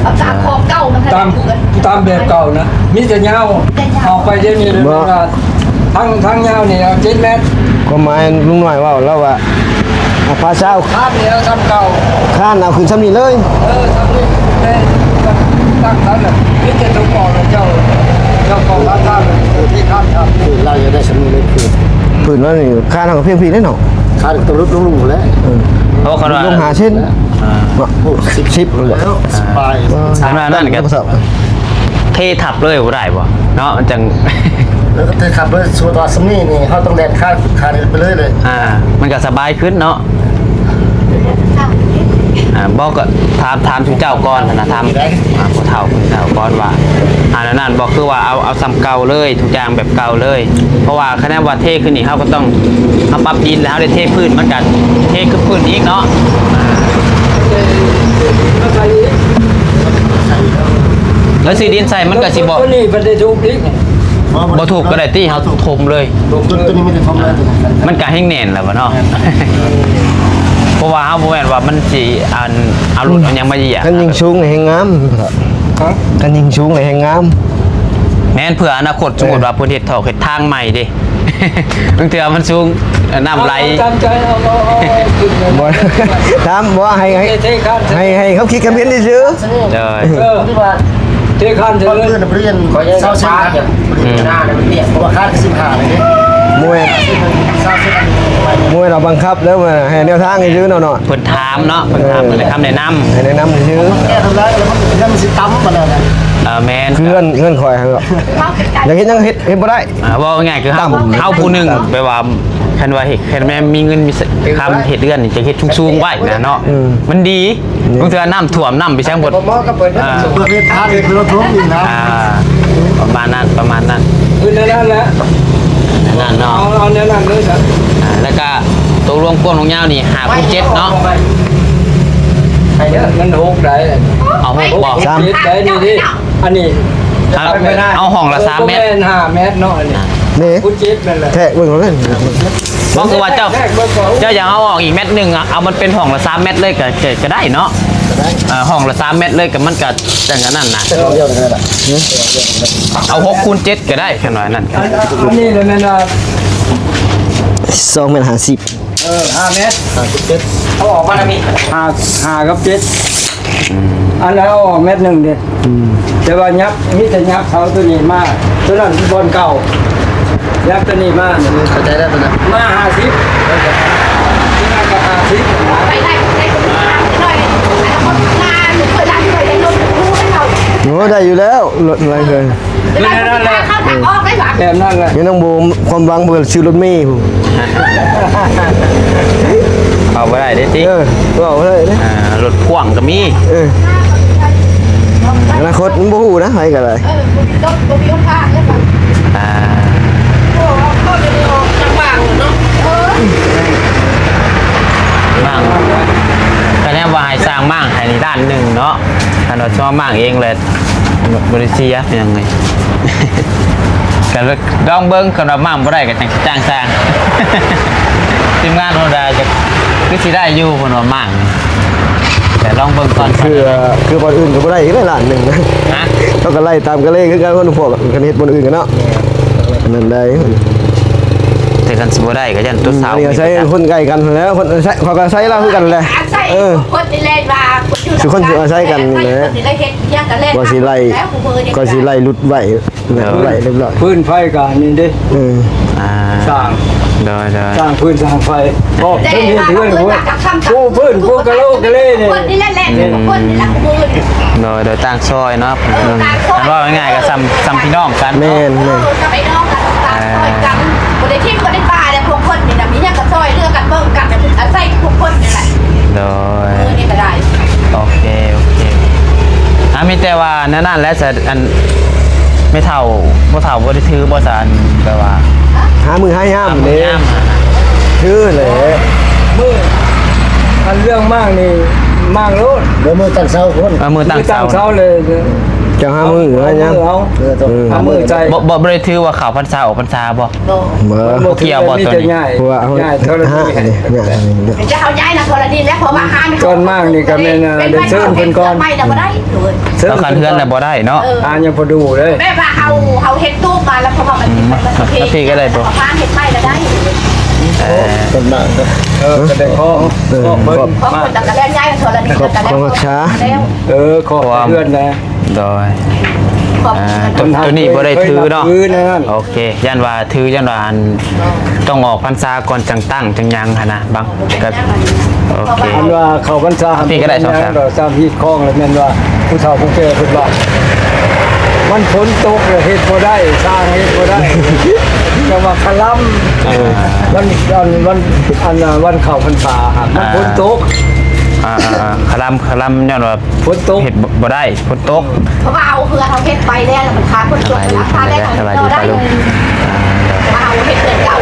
ເອົາຕາມຂອບເກົ່າ ມັນ ຕາມ ຕາມແບບເກົ່ານະ ມີແຕ່ຍາວ ແຕ່ຍາວ ອອກໄປດຽວນີ້ ບໍ່ ທາງ ທາງຍາວນີ້ເຈັດແມັດ ຄວາມໝາຍລຸງນ້ອຍເວົ້າ ລາວວ່າ ອາ ພາຊາວ ຄານນີ້ເອົາຊ່ຳເກົ່າ ຄານເອົາຂຶ້ນຊ່ຳນີ້ເລີຍ. ເອີ ຊ່ຳນີ້ ແຕ່ຕັ້ງຊັ້ນແຫຼະ ມີແຕ່ຕົວເກົ່າແລ້ວ ເຈົ້າ ເຈົ້າຂອງຮ້ານຄານທີ່ຄານຄັບ ຄືລາວຢາກໄດ້ຊ່ຳນີ້ເລີຍ ຄືພື້ນລາວນີ້ ຄານເຮົາກໍພຽງພີ້ເດ້ເນາະ ຄານກໍຫຼຸດລົງແຫຼະ. ເອີ ເພາະວ່າ ລົງຫ້າເຊັນ ອ່າ ຫົກສິບ ສິບ ແລ້ວ ສິບປາຍ ອ່າ ຂະໜາດນັ້ນກໍ ເທທັບເລີຍບໍ່ໄດ້ບໍ່ເນາະ ມັນຈັ່ງ ເອີ ເທທັບເລີຍ. ສົມມຸດວ່າຊ່ຳນີ້ນີ້ ເຮົາຕ້ອງແລ່ນຄານ ຄານໄປເລີຍເລີຍ ອ່າ ມັນກໍສະບາຍຂຶ້ນເນາະ. ອ່າ ບໍ່ ກໍຖາມ ຖາມສູ່ເຈົ້າກ່ອນຫັ້ນນະ ຖາມ ອ່າ ຜູ້ເຖົ້າ ຜູ້ເຖົ້າກ່ອນວ່າ ອັນນັ້ນບໍ່ ຄືວ່າເອົາ ເອົາຊ່ຳເກົ່າເລີຍ ທຸກຢ່າງແບບເກົ່າເລີຍ. ເພາະວ່າຄັນວ່າເທຂຶ້ນນີ້ ເຮົາກໍຕ້ອງ ເຮົາປັບດິນ ແລ້ວເຮົາໄດ້ເທພື້ນ ມັນກໍເທຂຶ້ນພື້ນອີກເນາະ. ແລ້ວຊື້ດິນໃສ່ ມັນກໍຊິບໍ່ ຕົວນີ້ມັນໄດ້ທຸບອີກ ບໍ່ທຸບກໍໄດ້ຕິ ເຮົາຖົມເລີຍ ຕົວນີ້ມີແຕ່ຖົມເລີຍ ມັນກໍແຮງແໜ້ນແລ້ວບໍ່ເນາະ. ເພາະວ່າເຮົາບໍ່ແມ່ນວ່າມັນຊິ ອັນ ເອົາລົດເອົາຫຍັງມາຢຽບ ຄັນຍິ່ງສູງແຮງງາມ ຮະ ຄັນຍິ່ງສູງແຮງງາມ. ແມ່ນ ເພື່ອອະນາຄົດ ສົມມຸດວ່າເພິ່ນເຮັດຖອກເຮັດທາງໃໝ່ເດ້ ບາງເທື່ອມັນສູງ ນ້ຳໄຫຼ ເອົາຕາມໃຈ ເອົາ ເອົາ ເອົາຂຶ້ນ ບໍ່ ຖາມ ບໍ່ ໃຫ້ ໃຫ້ ເທຄານ ໃຫ້ ໃຫ້ເຂົາຄິດຄຳເຫັນຊື່ໆ ໂດຍ ເອີ ທີ່ວ່າເທຄານເທື່ອເລີຍ ເພິ່ນນະ ເພິ່ນເຮັດຊາວເຊັນນະ ອືມ ເພາະວ່າຄານສິບຫ້າເລີຍເດ້ ບໍ່ແມ່ນ ຊາວເຊັນ ບໍ່ແມ່ນເອົາບັງຄັບເດີ ໃຫ້ແນວທາງຊື່ໆເນາະ ເນາະ ເພິ່ນຖາມເນາະ ເພິ່ນຖາມ ເອີ ເພິ່ນໃຫ້ຄຳແນະນຳ ໃຫ້ແນະນຳຊື່ໆ ແກ້ທຳລາຍແລ້ວມັນ ມັນຊິຕ່ຳປານນັ້ນນະ ເອີ ແມ່ນ ຄືເຮືອນ ເຮືອນຂ້ອຍຫັ້ນເນາະ ຢາກເຮັດຫຍັງເຮັດ ເຮັດບໍ່ໄດ້ ອ່າ ເວົ້າງ່າຍໆຄືເຮົາ ເຮົາຜູ້ໜຶ່ງແບບວ່າ ຄັນວ່າເຮັດ ຄັນແມ່ນມີເງິນມີຄຳເຮັດເຮືອນນີ້ ຈະເຮັດສູງໆໄວ້ນະເນາະ ອືມ ມັນດີ ອືມ ບາງເທື່ອນ້ຳຖ້ວມ ນ້ຳໄປແຊງບໍ່ ບໍ່ເໝາະກັບເພິ່ນ ອ່າ ເຮັດທາງເຮັດລົດຖົມນີ້ນະ ອ່າ ປະມານນັ້ນ ປະມານນັ້ນ ຄືແນວນັ້ນແຫຼະ ແນວນັ້ນເນາະ ເອົາ ເອົາແນວນັ້ນເລີຍຊະ ອ່າ ແລ້ວກະຕົກລົງກວ້າງລົງຍາວນີ້ ຫ້າຄູນເຈັດເນາະ ໃຫ້ເດີ ມັນຫົກໄດ້ ເອົາຫົກບໍ່ ຫົກຄູນເຈັດໄດ້ ນີ້ເດ້ ອັນນີ້ ເອົາຫ້ອງລະສາມແມັດ ບໍ່ແມ່ນຫ້າແມັດເນາະ ອັນນີ້ ນີ້ ຄູນເຈັດແມ່ນແຫຼະ ແທກເບິ່ງເອົາເລີຍ ບໍ່ຄືວ່າເຈົ້າ ແທກເບິ່ງເອົາ ເຈົ້າຢາກເອົາອອກອີກແມັດໜຶ່ງ ເອົາມັນເປັນຫ້ອງລະສາມແມັດເລີຍ ກໍ ກໍ ກໍໄດ້ເນາະ ກໍໄດ້ ອ່າ ຫ້ອງລະສາມແມັດເລີຍ ກໍມັນກໍຈັ່ງອັນນັ້ນນະ ເອົາຫົກຄູນເຈັດກໍໄດ້ ຂະໜ້ອຍນັ້ນ ອັນ ອັນນີ້ແມ່ນວ່າ ສອງແມັດຫ້າສິບ ເອີ ຫ້າແມັດ ຫ້າສິບເຈັດ ເອົາອອກມານຳນີ້ ຫ້າ ຫ້າກັບເຈັດ ອືມ ອັນນັ້ນເອົາອອກແມັດໜຶ່ງເດ້ ອືມ ແຕ່ວ່າຫຍັບ ມີແຕ່ຫຍັບເສົາຕົວນີ້ມາ ຕົວນັ້ນບ່ອນເກົ່າ ຫຍັບຕົວນີ້ມາ ເຂົ້າໃຈແລ້ວຕົວນັ້ນ ມາຫ້າສິບ ຕົວນັ້ນກໍຫ້າສິບ ໄປໄດ້ ໄດ້ຕົວນີ້ມາໜ້ອຍ ແລ້ວກໍຄົນງານ ເພິ່ນລັກໄປເຮັດລົດຄູໃຫ້ເຂົາ ໂອ້ ໄດ້ຢູ່ແລ້ວ ລົດຫຼາຍເກີນ ຄືແນວນັ້ນແຫຼະ ແບບນັ້ນແຫຼະ ແມ່ນນາງໂບ ຄວາມຫວັງເພິ່ນຊື້ລົດເມພຸ້ນ ເອົາບໍ່ໄດ້ເດ້ຕິ ເອີ ເວົ້າບໍ່ໄດ້ເດ້ ອ່າ ລົດພ່ວງກໍມີ ເອີ ອະນາຄົດມັນບໍ່ຮູ້ນະ ໃຜກໍໄດ້ ເອີ ບໍ່ມີລົດ ບໍ່ມີຫົນທາງເລີຍ ອ່າ ໂອ້ ເຂົາຈະໄດ້ອອກຈາກບ້ານເນາະ ເອີ ບ້ານ ກະແນມວ່າໃຫ້ສ້າງມ້າງໃຫ້ນີ້ລ້ານໜຶ່ງເນາະ ຄັນວ່າຊອມມ້າງເອງແລ້ວ ບໍ່ໄດ້ເສຍເປັນຫຍັງໄງ ກໍລອງເບິ່ງ ຄັນວ່າມ້າງບໍ່ໄດ້ກໍຈັ່ງຊິຈ້າງຊ່າງ ທີມງານໂຮນດ້າຈະ ຄືຊິໄດ້ຢູ່ ເພິ່ນວ່າມ້າງນີ້ ແຕ່ລອງເບິ່ງກ່ອນ ຄື ຄືບ່ອນອື່ນກໍບໍ່ໄດ້ອີກແຫຼະລ້ານໜຶ່ງນະ ຮະ ເຂົາກໍໄລ່ຕາມກະເລຄືກັນ ຄົນພວກກັນເຮັດບ່ອນອື່ນກັນເນາະ ອັນນັ້ນໄດ້ ແຕ່ຄັນຊິບໍ່ໄດ້ກໍຢ້ານຕົວເສົາ ອືມ ອັນນີ້ກໍໃຊ້ຄົນໃກ້ກັນຫັ້ນແຫຼະ ຄົນໃຊ້ ເຂົາກໍໃຊ້ລາວຄືກັນແຫຼະ ເອີ ຄົນນີ້ແຫຼະວ່າ ຄືຄົນຊິອາໄສກັນນີ້ແຫຼະ ຄົນນີ້ແຫຼະເຮັດ ວ່າຊິໄລ່ ກໍຊິໄລ່ຫຼຸດໄວ້ ເອີ ໄວ້ຮຽບຮ້ອຍ ພື້ນໄຟກໍອັນນີ້ເດ້ ເອີ ອ່າ ສ້າງ ໂດຍໆ ສ້າງພື້ນສ້າງໄຟ ອອກເພິ່ນເຮັດເຮືອນ ປູພື້ນ ປູກະໂລກະເລນີ້ ຄົນນີ້ແຫຼະ ແຫຼະ ອືມ ຄົນນີ້ແຫຼະ ໂດຍ ໂດຍ ຕ່າງຊອຍເນາະ ເອີ ຕ່າງຊອຍ ເວົ້າງ່າຍໆກໍສ່ຳ ສ່ຳພີ່ນ້ອງກັນ ແມ່ນໆ ເອີ ສ່ຳພີ່ນ້ອງກັນ ຕ່າງຊອຍກັນ ບໍ່ໄດ້ຖິ້ມບໍ່ໄດ້ປະແຫຼະ ພວກຄົນນີ້ນະ ມີຫຍັງກໍຊ່ອຍເຫຼືອກັນ ເບິ່ງກັນ ອາໄສພວກຄົນນີ້ແຫຼະ ໂດຍ ເອີ ນີ້ກໍໄດ້ ໂອເຄ ໂອເຄ ອ່າ ມີແຕ່ວ່າແນວນັ້ນແຫຼະ ອັນ ແມ່ເຖົ້າ ພໍ່ເຖົ້າບໍ່ໄດ້ຖືບໍ່ຊະ ອັນ ແບບວ່າ ຫາມື້ຫາຍາມເດ້ ຫາມື້ຫາຍາມ ຖືແຫຼະ ມື້ ອັນເລື່ອງມ້າງນີ້ ມ້າງໂລດ ມື້ຕັ້ງເສົາພຸ້ນ ເອີ ມື້ຕັ້ງເສົາ ມື້ຕັ້ງເສົາເລີຍ ເຈົ້າຫາມື້ຫາຫຍັງ ເອີ ເອີ ຫາມື້ໃສ່ ບໍ່ ບໍ່ ບໍ່ໄດ້ຖືວ່າເຂົ້າພັນສາອອກພັນສາບໍ່? ບໍ່ ບໍ່ກ່ຽວບໍ່ ມີແຕ່ ໂຕນີ້ ຍ້າຍ ເພາະວ່າເຮົາ ຍ້າຍເທົ່ານັ້ນ ຍ້າຍເທົ່ານັ້ນ ຈະເອົາຍ້າຍນະກໍລະນີ້ແຫຼະ ເພາະວ່າຫາ ຕອນມານີ້ກໍແມ່ນ ເອີ ໄດ້ເຊີນເພິ່ນກ່ອນ ໄປແລ້ວບໍ່ໄດ້ ເຊີນເພິ່ນກ່ອນ ເອົາຄັນເຮືອນນະບໍ່ໄດ້ເນາະ ເອີ ຫາຍັງບໍ່ດູເດ້ ແບບວ່າເຮົາ ເຮົາເຮັດຕູບມາແລ້ວ ເພາະວ່າມັນ ອືມ ມັນ ມັນ ມັນ ທີ່ກໍໄດ້ບໍ່ ເຮັດໄປກໍໄດ້ ເອີ ເອີ ກໍໄດ້ຂໍ ເອີ ຂໍເພິ່ນ ຂໍເພິ່ນ ແລ້ວກໍແລ້ວ ຂອງຮັກສາ ແລ້ວ ເອີ ຂໍເຮືອນນະ ໂດຍ ອ່າ ໂຕ ໂຕນີ້ບໍ່ໄດ້ຖືເນາະ ໂອເຄ ຢ້ານວ່າຖື ຢ້ານວ່າອັນ ຕ້ອງອອກພັນສາກ່ອນຈັ່ງຕັ້ງຈັ່ງຫຍັງຫັ້ນນະ ບາງ ກໍ ໂອເຄ ອັນວ່າເຂົ້າພັນສາ ນີ້ກໍໄດ້ ສອງສາມ ຕາມຮີດຄອງ ແລ້ວແມ່ນວ່າຜູ້ເຖົ້າຜູ້ແກ່ເພິ່ນວ່າ ມັນຝົນຕົກແລ້ວເຮັດບໍ່ໄດ້ ສ້າງເຮັດບໍ່ໄດ້ ແຕ່ວ່າຄະລຳ ອ່າ ວັນ ວັນ ອັນ ວັນເຂົ້າພັນສາ ມັນຝົນຕົກ ອ່າ ອ່າ ອ່າ ຄະລຳ ຄະລຳ ຍ້ອນວ່າ ຝົນຕົກ ເຮັດບໍ່ ບໍ່ໄດ້ ຝົນຕົກ ເພາະວ່າເຮົາເຮືອນເຮົາເຮັດໄປແລ້ວ ແລ້ວມັນຄາຝົນຕົກ ສະບາຍດີ ແລ້ວຄາແລ້ວ ສະບາຍດີປ້າລຸງ ອ່າ ເຮົາເຮັດເຮືອນເກົ່າ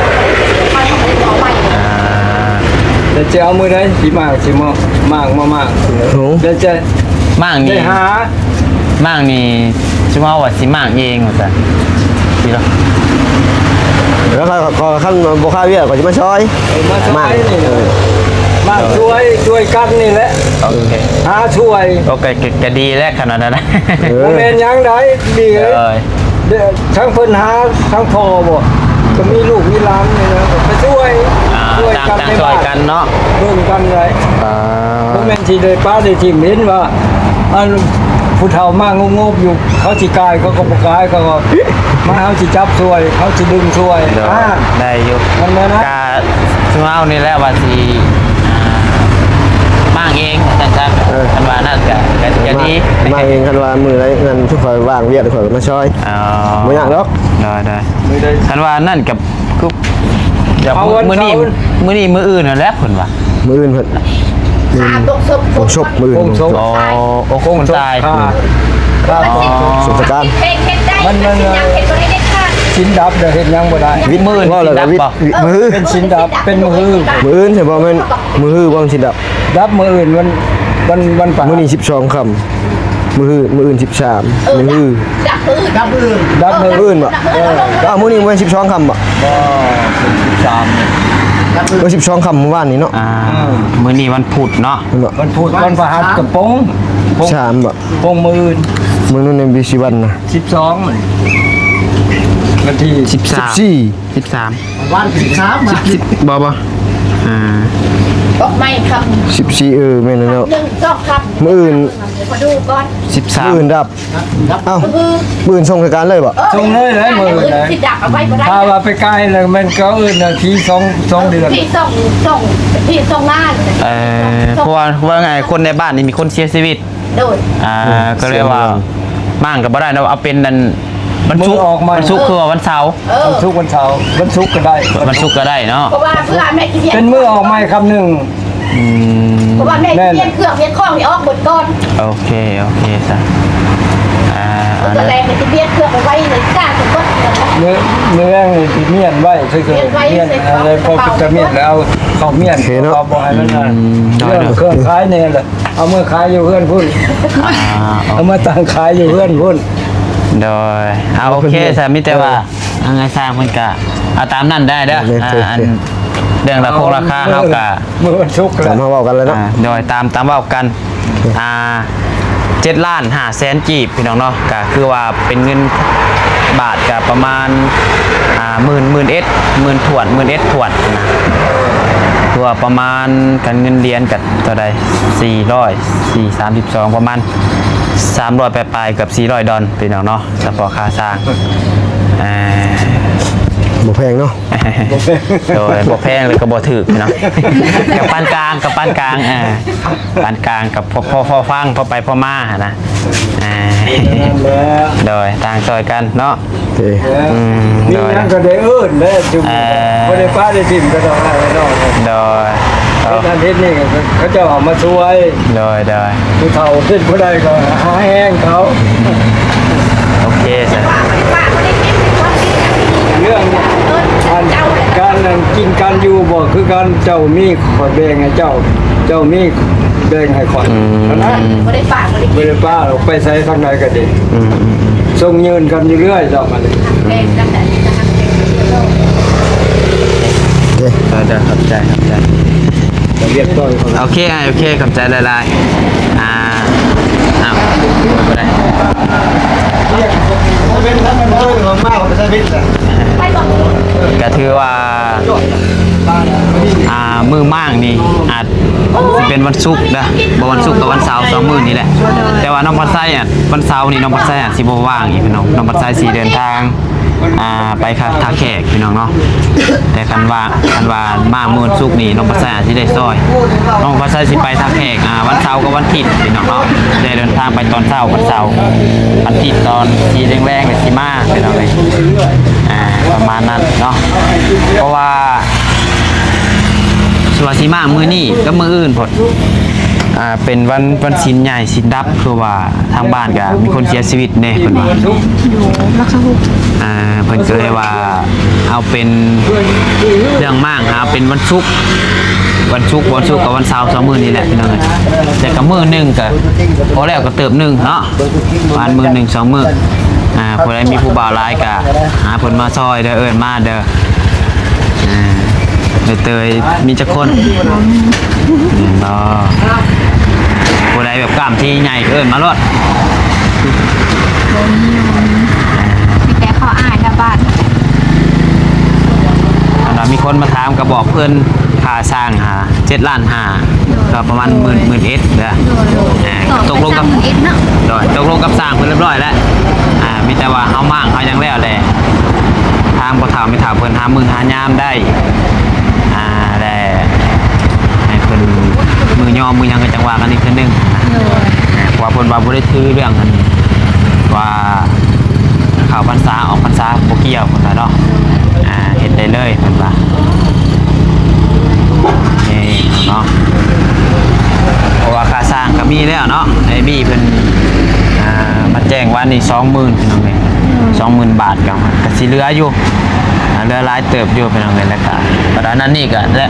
ມັນບໍ່ໄດ້ຕໍ່ໄປ ອ່າ ແລ້ວຈະເອົາມື້ໃດ ຊິມາ ຊິມາ ມ້າງ ມາມ້າງ ໂອ້ ແລ້ວຈະ ມ້າງນີ້ ໄດ້ຫາ ມ້າງນີ້ ຊິເວົ້າວ່າຊິມ້າງເອງວ່າຊັ້ນ ຊິເນາະ ແລ້ວກໍ ກໍຄັນບໍ່ຄາວຽກ ກໍຊິມາຊ່ອຍ ເອີ ມາຊ່ວຍ ມ້າງ ນີ້ ເອີ ມາຊ່ວຍ ຊ່ວຍກັນນີ້ແຫຼະ ໂອເຄ ຫາຊ່ວຍ ໂອເຄ ກໍ ກໍດີແຫຼະ ຂະໜາດນັ້ນນະ ເອີ ບໍ່ແມ່ນຫຍັງໃດ ດີເອີຍ ເອີ ທັງເພິ່ນຫາ ທັງພໍ່ບໍ່ ກໍມີລູກມີຫຼານນີ້ນະ ກໍໄປຊ່ວຍ ອ່າ ຊ່ວຍກັນ ຕ່າງ ໃນ ຊ່ວຍກັນເນາະ ເບິ່ງກັນໄດ້ ອ່າ ບໍ່ແມ່ນຊິໄດ້ປະໄດ້ຖິ້ມ ເຫັນວ່າ ອັນ ຜູ້ເຖົ້າມາງົບໆຢູ່ ເຂົາຊິກາຍ ເຂົາກໍບໍ່ກາຍ ເຂົາກໍມາ ເຮົາຊິຈັບຊ່ວຍ ເຮົາຊິດຶງຊ່ວຍ ໂດຍ ອ່າ ໄດ້ຢູ່ ມັນແມ່ນນະ ກະ ຄືເຮົານີ້ແຫຼະວ່າຊິ ອ່າ ມ້າງເອງວ່າຊັ້ນຊະ ເອີ ຄັນວ່ານັ້ນກະ ກະ ກະດີ ມ້າງເອງ ຄັນວ່າມື້ໃດນັ້ນ ຄືຂ້ອຍວ່າງວຽກ ຂ້ອຍກໍມາຊ່ອຍ ອໍ ບໍ່ຍາກດອກ ໂດຍໆ ມື້ໃດ ຄັນວ່ານັ້ນກະ ຄື ເອົາວັນ ມື້ນີ້ ເສົາ ມື້ນີ້ມື້ອື່ນນັ້ນແຫຼະເພິ່ນວ່າ ມື້ອື່ນເພິ່ນ ໂຮງສົບ ມື້ອື່ນ ໂຮງສົບ ອໍ ໂອ້ ຄົນຕາຍ ໂຮງສົບ ອໍ ສົບສະການ ເຮັດໄດ້ ມັນ ມັນ ມັນຊິຍັງເຮັດບໍ່ໄດ້ເດັດຂາດ ສິນດັບ ເຮັດຫຍັງບໍ່ໄດ້ ວິດມື້ອື່ນ ເວົ້າແລ້ວກໍວິດ ສິນດັບບໍ່ ວິດ ມື້ ເປັນສິນດັບ ເປັນມື້ ມື້ອື່ນ ຊິບໍ່ແມ່ນມື້ຮືບໍ່ ສິນດັບ ດັບມື້ອື່ນ ວັນ ວັນ ວັນພະຫັດ ມື້ນີ້ສິບສອງຄ່ຳ ມື້ຮື ມື້ອື່ນສິບສາມ ເອີ ມື້ຮື ດັບມື້ ດັບມື້ ດັບມື້ອື່ນບໍ່ ເອີ ອ້າວ ມື້ນີ້ບໍ່ແມ່ນສິບສອງຄ່ຳບໍ່ ບໍ່ ສິບສາມ ມື້ສິບສອງຄ່ຳ ມື້ວານນີ້ເນາະ ອ່າ ອືມ ມື້ນີ້ວັນພຸດເນາະ ແມ່ນບໍ່ ວັນພຸດ ວັນພະຫັດກໍປົງ ປົງ ສາມບໍ່ ປົງມື້ອື່ນ ມື້ນັ້ນຍັງມີຊິວັນນະ ສິບສອງ ວັນທີ ສິບສາມ ສິບສີ່ ສິບສາມ ວານສິບສາມ ສິບ ສິບ ບໍ່ ບໍ່ ອ່າ ອອກໃໝ່ຄ່ຳ ສິບສີ່ ເອີ ແມ່ນແລ້ວເນາະ ໜຶ່ງ ສອງຄ່ຳ ມື້ອື່ນ ຂໍດູກ່ອນ ສິບສາມ ມື້ອື່ນດັບ ດັບ ເອົ້າ ມື້ອື່ນສົ່ງໃຫ້ການເລີຍບໍ່ ເອີ ສົ່ງເລີຍ ເລີຍ ມື້ອື່ນ ມື້ອື່ນ ຊິດັບເອົາໄວ້ບໍ່ໄດ້ ຖ້າວ່າໄປກາຍແລ້ວແມ່ນກໍອື່ນນະ ທີສອງ ສອງເດືອນ ທີສອງ ສອງ ທີສອງງານ ເອີ ເພາະວ່າ ເວົ້າງ່າຍ ຄົນໃນບ້ານນີ້ມີຄົນເສຍຊີວິດ ໂດຍ ອ່າ ກໍເລີຍວ່າ ມ້າງກໍບໍ່ໄດ້ເນາະ ເອົາເປັນອັນ ວັນສຸກ ມື້ອອກໃໝ່ ວັນສຸກ ຄືວ່າວັນເສົາ ເອີ ວັນສຸກ ວັນເສົາ ວັນສຸກກໍໄດ້ ວັນສຸກກໍໄດ້ເນາະ ເພາະວ່າເພື່ອແມ່ຊິ ເປັນມື້ອອກໃໝ່ຄ່ຳໜຶ່ງ ອືມ ເພາະວ່າແມ່ຊິປ່ຽນເຄື່ອງປ່ຽນຂອງນີ້ອອກເບິດກ່ອນ ໂອເຄ ໂອເຄຊະ ອ່າ ມື້ແລງຊິປ່ຽນເຄື່ອງໄປໄວ້ໃນກາງເບິດກ່ອນ ມື້ ມື້ແລງນີ້ຊິມ້ຽນໄວ້ ຄື ມ້ຽນໄວ້ ມ້ຽນ ໃສ່ ໃນ ພໍເປັນຕາມ້ຽນແລ້ວ ເອົາເຂົ້າມ້ຽນ ໂອເຄເນາະ ເອົາບໍ່ໃຫ້ມັນ ອືມ ໂດຍ ເຄື່ອງຂາຍແນ່ລະ ເອົາມາຂາຍຢູ່ເຮືອນພຸ້ນ ອ່າ ເອົາມາຕັ້ງຂາຍຢູ່ເຮືອນພຸ້ນ ໂດຍ ອ່າ ໂອເຄຊະ ມີແຕ່ວ່າ ເອີ ທາງອ້າຍຊ່າງເພິ່ນກະເອົາຕາມນັ້ນໄດ້ເດີ ແມ່ນໆ ອ່າ ອັນ ເລື່ອງລາຄາ ໂອເຄ ລາຄາເຮົາກະ ມື້ວັນສຸກ ຕາມເຮົາເວົ້າກັນແລ້ວເນາະ ອ່າ ໂດຍ ຕາມ ຕາມເວົ້າກັນ ອ່າ ເຈັດລ້ານຫ້າແສນກີບ ພີ່ນ້ອງເນາະ ກະຄືວ່າເປັນເງິນບາດກະປະມານ ອ່າ ໝື່ນ ໝື່ນເອັດ ໝື່ນຖ້ວນ ໝື່ນເອັດຖ້ວນນະ ຄືວ່າປະມານ ຄັນເງິນຫຼຽນກະເທົ່າໃດ ສີ່ຮ້ອຍ ສີ່ ສາມສິບສອງ ປະມານສາມຮ້ອຍປາຍໆ ເກືອບສີ່ຮ້ອຍດອນ ພີ່ນ້ອງເນາະ ສະເພາະຄ່າສ້າງ ອ່າ ບໍ່ແພງເນາະ ໂດຍ ບໍ່ແພງ ແລ້ວກໍບໍ່ຖືກເນາະ ກໍປານກາງ ກໍປານກາງ ອ່າ ປານກາງ ກໍພໍ ພໍ ພໍຟັງ ພໍໄປພໍມາຫັ້ນນະ ອ່າ ໂດຍ ຕ່າງຊ່ອຍກັນເນາະ ໂອເຄ ອືມ ມີຫຍັງກໍໄດ້ເອີ້ນເດ້ ເອີ ບໍ່ໄດ້ປະໄດ້ຖິ້ມກັນດອກ ໂດຍ ເຮັດນັ້ນເຮັດນີ້ ເຂົາເຈົ້າເອົາມາຊ່ວຍ ໂດຍ ໂດຍ ຜູ້ເຖົ້າເປັນຜູ້ໃດກໍຫາແຮງເຂົາ ໂອເຄຊະ ເລື່ອງອັນການອັນກິນການຢູ່ບໍ່ຄືກັນ ເຈົ້າມີຂ້ອຍແບ່ງໃຫ້ເຈົ້າ ເຈົ້າມີແບ່ງໃຫ້ຂ້ອຍ ອືມ ເທົ່ານັ້ນ ບໍ່ໄດ້ຝາກ ບໍ່ໄດ້ ບໍ່ໄດ້ຝາກ ໄປໃສທາງໃດກໍດີ ອືມໆໆ ສົ່ງຍື່ນກັນຢູ່ເລື້ອຍດອກ ອັນນີ້ ແບ່ງກັນແຫຼະ ເດີ ເດີ ຂອບໃຈ ຂອບໃຈ ລຽບຮ້ອຍ ໂອເຄ ໂອເຄ ຂອບໃຈຫຼາຍໆ ອ່າ ອ້າວ ບໍ່ໄດ້ ກໍຖືວ່າ ອ່າ ມື້ມ້າງນີ້ອາດຊິເປັນວັນສຸກເດີ ບໍ່ວັນສຸກກໍວັນເສົາ ສອງມື້ນີ້ແຫຼະ ແຕ່ວ່ານ້ອງພັດໄຊອະ ວັນເສົານີ້ນ້ອງພັດໄຊອາດຊິບໍ່ວ່າງອີກພີ່ນ້ອງ ນ້ອງພັດໄຊຊິເດີນທາງ ອ່າ ໄປທ່າແຂກພີ່ນ້ອງເນາະ ແຕ່ຄັນວ່າ ຄັນວ່າມາມື້ວັນສຸກນີ້ ນ້ອງພັດໄຊອາດຊິໄດ້ຊ່ອຍ ນ້ອງພັດໄຊຊິໄປທ່າແຂກ ອ່າ ວັນເສົາກັບວັນທິດພີ່ນ້ອງເນາະ ໄດ້ເດີນທາງໄປຕອນເຊົ້າວັນເສົາ ວັນທິດຕອນທີ່ແລງໆ ແລ້ວຊິມາພີ່ນ້ອງເອີຍ ອ່າ ປະມານນັ້ນເນາະ ເພາະວ່າ ຊິວ່າຊິມາມື້ນີ້ກັບມື້ອື່ນພຸ້ນ ອ່າ ເປັນວັນ ວັນສິນໃຫຍ່ສິນດັບ ຄືວ່າ ທາງບ້ານກະມີຄົນເສຍຊີວິດແດ່ເພິ່ນວ່າ ຢູ່ຫຼັກຊາວຫົກ ອ່າ ເພິ່ນກໍເລີຍວ່າເອົາເປັນເລື່ອງມ້າງ ເອົາເປັນວັນສຸກ ວັນສຸກ ວັນສຸກກັບວັນເສົາ ສອງມື້ນີ້ແຫຼະພີ່ນ້ອງເອີຍ ແຕ່ກໍມື້ໜຶ່ງກໍພໍແລ້ວກໍເຕີບໜຶ່ງເນາະ ປະມານມື້ໜຶ່ງສອງມື້ ອ່າ ຜູ້ໃດມີຜູ້ບ່າວຫຼາຍກໍຫາເພິ່ນມາຊ່ອຍເດີ ເອີ້ນມາເດີ ອ່າ ເອີຍ ເຕີຍມີຈັກຄົນ? ບໍ່ມີ ແມ່ນບໍ່? ຜູ້ໃດແບບກ້າມທີ່ໃຫຍ່ເອີ້ນມາໂລດ ບໍ່ມີ ບໍ່ມີ ມີແຕ່ເຂົາອ້າຍແຖວບ້ານ ຄັນວ່າມີຄົນມາຖາມກໍບອກເພິ່ນ ຄ່າຊ່າງຫາເຈັດລ້ານຫ້າ ໂດຍ ກໍປະມານໝື່ນ ໂດຍ ໝື່ນເອັດເດີ ໂດຍ ໂດຍ ອ່າ ຕົກລົງກັບ ໝື່ນເອັດເນາະ ໂດຍ ຕົກລົງກັບຊ່າງເພິ່ນຮຽບຮ້ອຍແລ້ວ ອ່າ ມີແຕ່ວ່າເຮົາມ້າງເຮົາຫຍັງແລ້ວແຫຼະ ທາງພໍ່ເຖົ້າແມ່ເຖົ້າເພິ່ນຫາມື້ຫາຍາມໄດ້ ອ່າ ແລະ ໃຫ້ເພິ່ນມື້ຍໍມື້ຫຍັງກໍຈັ່ງວ່າກັນອີກເທື່ອໜຶ່ງ ໂດຍ ເພາະວ່າເພິ່ນວ່າບໍ່ໄດ້ຖືເລື່ອງອັນວ່າເຂົ້າພັນສາອອກພັນສາບໍ່ກ່ຽວເພິ່ນວ່າເນາະ ອ່າ ເຮັດໄດ້ເລີຍເພິ່ນວ່າ ນີ້ເນາະ ເພາະວ່າຄ່າຊ່າງກໍມີແລ້ວເນາະ ໄອ້ບີເພິ່ນ ອ່າ ມາແຈ້ງວານນີ້ສອງໝື່ນ ພີ່ນ້ອງເອີຍ ສອງໝື່ນບາດ ກໍ ກໍຊິເຫຼືອຢູ່ ອ່າ ເຫຼືອຫຼາຍເຕີບຢູ່ພີ່ນ້ອງເອີຍ ແລ້ວກະບັດອັນນັ້ນນີ້ກະ ແລະ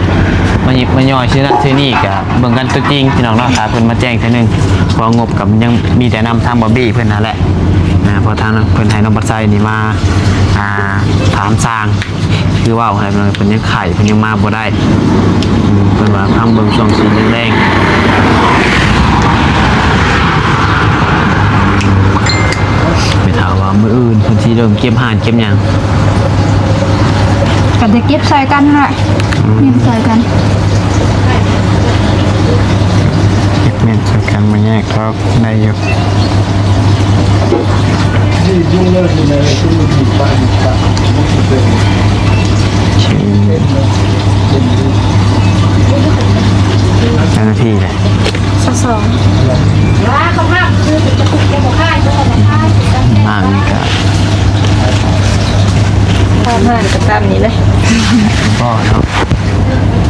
ມາຍິບມາຍ່ອຍຊື້ນັ້ນຊື້ນີ້ກະເບິ່ງກັນຕົວຈິງພີ່ນ້ອງເນາະ ຖ້າເພິ່ນມາແຈ້ງເທື່ອໜຶ່ງ ເພາະງົບກະຍັງມີແຕ່ນຳທາງບອບບີເພິ່ນຫັ້ນແຫຼະ ອ່າ ເພາະທາງເພິ່ນໃຫ້ນ້ອງບັດໄຊນີ້ມາ ອ່າ ຖາມຊ່າງ ຄືເວົ້າຫັ້ນແຫຼະ ເພິ່ນຍັງໄຂ້ ເພິ່ນຍັງມາບໍ່ໄດ້ ອືມ ເພິ່ນວ່າພັງເບິ່ງຊ່ວງສີແດງໆ ແມ່ເຖົ້າວ່າມື້ອື່ນເພິ່ນຊິເລີ່ມເກັບຮ້ານເກັບຫຍັງ ກໍຈະເກັບຊ່ອຍກັນຫັ້ນແຫຼະ ອືມ ເກັບຊ່ອຍກັນ ເກັບແມ່ນຊ່ອຍກັນ ບໍ່ຍາກດອກ ໄດ້ຢູ່ ເຈົ້າໜ້າທີ່ເດ້ ຊາວສອງ ຫ້າງນີ້ກໍ ຕາມຫ້າງກໍຕາມນີ້ເລີຍ ບໍ່ເນາະ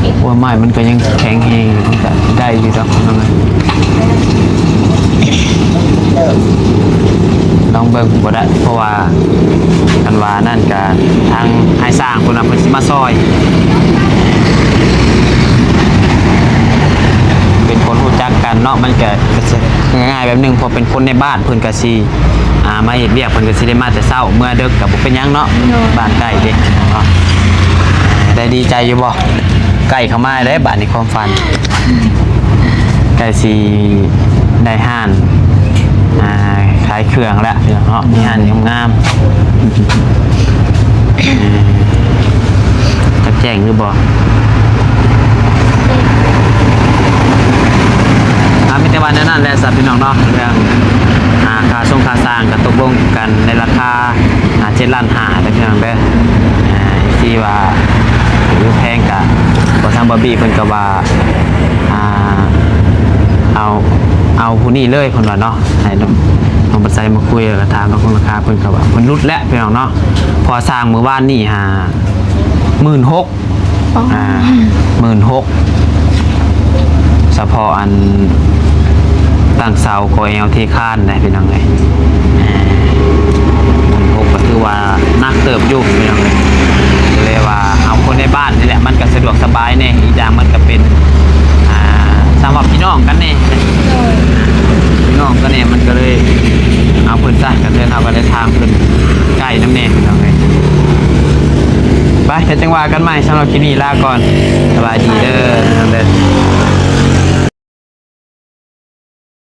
ໂອ້ຍ ໄມ້ມັນກໍຍັງແຂງແຮງຢູ່ ມັນກໍໄດ້ຢູ່ດອກ ລອງເບິ່ງ ບໍ່ໄດ້ ເພາະວ່າ ຄັນວ່ານັ້ນກະທາງອ້າຍຊ່າງພຸ້ນນະ ເພິ່ນຊິມາຊ່ອຍ ເປັນຄົນຮູ້ຈັກກັນເນາະ ມັນກະ ກໍຊິງ່າຍແບບໜຶ່ງ ເພາະເປັນຄົນໃນບ້ານ ເພິ່ນກະຊິ ອ່າ ມາເຮັດວຽກ ເພິ່ນກະຊິໄດ້ມາແຕ່ເຊົ້າ ເມືອເດິກກະບໍ່ເປັນຫຍັງເນາະ ໂດຍ ບ້ານໃກ້ເດ້ເນາະ ໄດ້ດີໃຈຢູ່ບໍ່? ໃກ້ເຂົ້າມາແລ້ວບາດນີ້ຄວາມຝັນ ໃກ້ຊິໄດ້ຮ້ານ ອ່າ ຂາຍເຄື່ອງແລ້ວເນາະ ມີຮ້ານງາມໆ ຈັກແຈ້ງຫຼືບໍ່? ອ່າ ມີແຕ່ວ່າແນວນັ້ນແຫຼະຊະພີ່ນ້ອງເນາະ ເລື່ອງ ອ່າ ຄ່າຊົງຄ່າຊ່າງກໍຕົກລົງກັນໃນລາຄາ ອ່າ ເຈັດລ້ານຫ້າເດີພີ່ນ້ອງເດີ ອ່າ ທີ່ວ່າຖືແພງກະ ບໍ່ ທາງບາບີເພິ່ນກໍວ່າ ອ່າ ເອົາ ເອົາຜູ້ນີ້ເລີຍເພິ່ນວ່າເນາະ ໃຫ້ນ້ອງ ນ້ອງບັດໄຊມາຄຸຍ ແລ້ວກໍຖາມລາຄາ ເພິ່ນກໍວ່າເພິ່ນຫຼຸດແລ້ວພີ່ນ້ອງເນາະ ເພາະວ່າຊ່າງມື້ວານນີ້ຫາໝື່ນຫົກ ອ່າ ໝື່ນຫົກ ສະເພາະອັນຕັ້ງເສົາກໍແອວເທຄານໄດ໋ພີ່ນ້ອງເອີຍ ອ່າ ໝື່ນຫົກກໍຖືວ່າໜັກເຕີບຢູ່ພີ່ນ້ອງເອີຍ ກໍເລີຍວ່າເອົາຄົນໃນບ້ານນີ້ແຫຼະ ມັນກໍສະດວກສະບາຍແດ່ ອີກຢ່າງມັນກໍເປັນ ອ່າ ຊ ຖາມວ່າພີ່ນ້ອງກັນແດ່ ໂດຍ ພີ່ນ້ອງກັນແດ່ ມັນກໍເລີຍເອົາເພິ່ນຊະ ກັນເລີຍເຮົາກໍໄດ້ຖາມເພິ່ນໃກ້ນຳແດ່ພີ່ນ້ອງເອີຍ. ໄປ ແລ້ວຈັ່ງວ່າກັນໃໝ່ ສຳລັບຄລິບນີ້ລາກ່ອນ ສະບາຍດີເດີ ເດີ.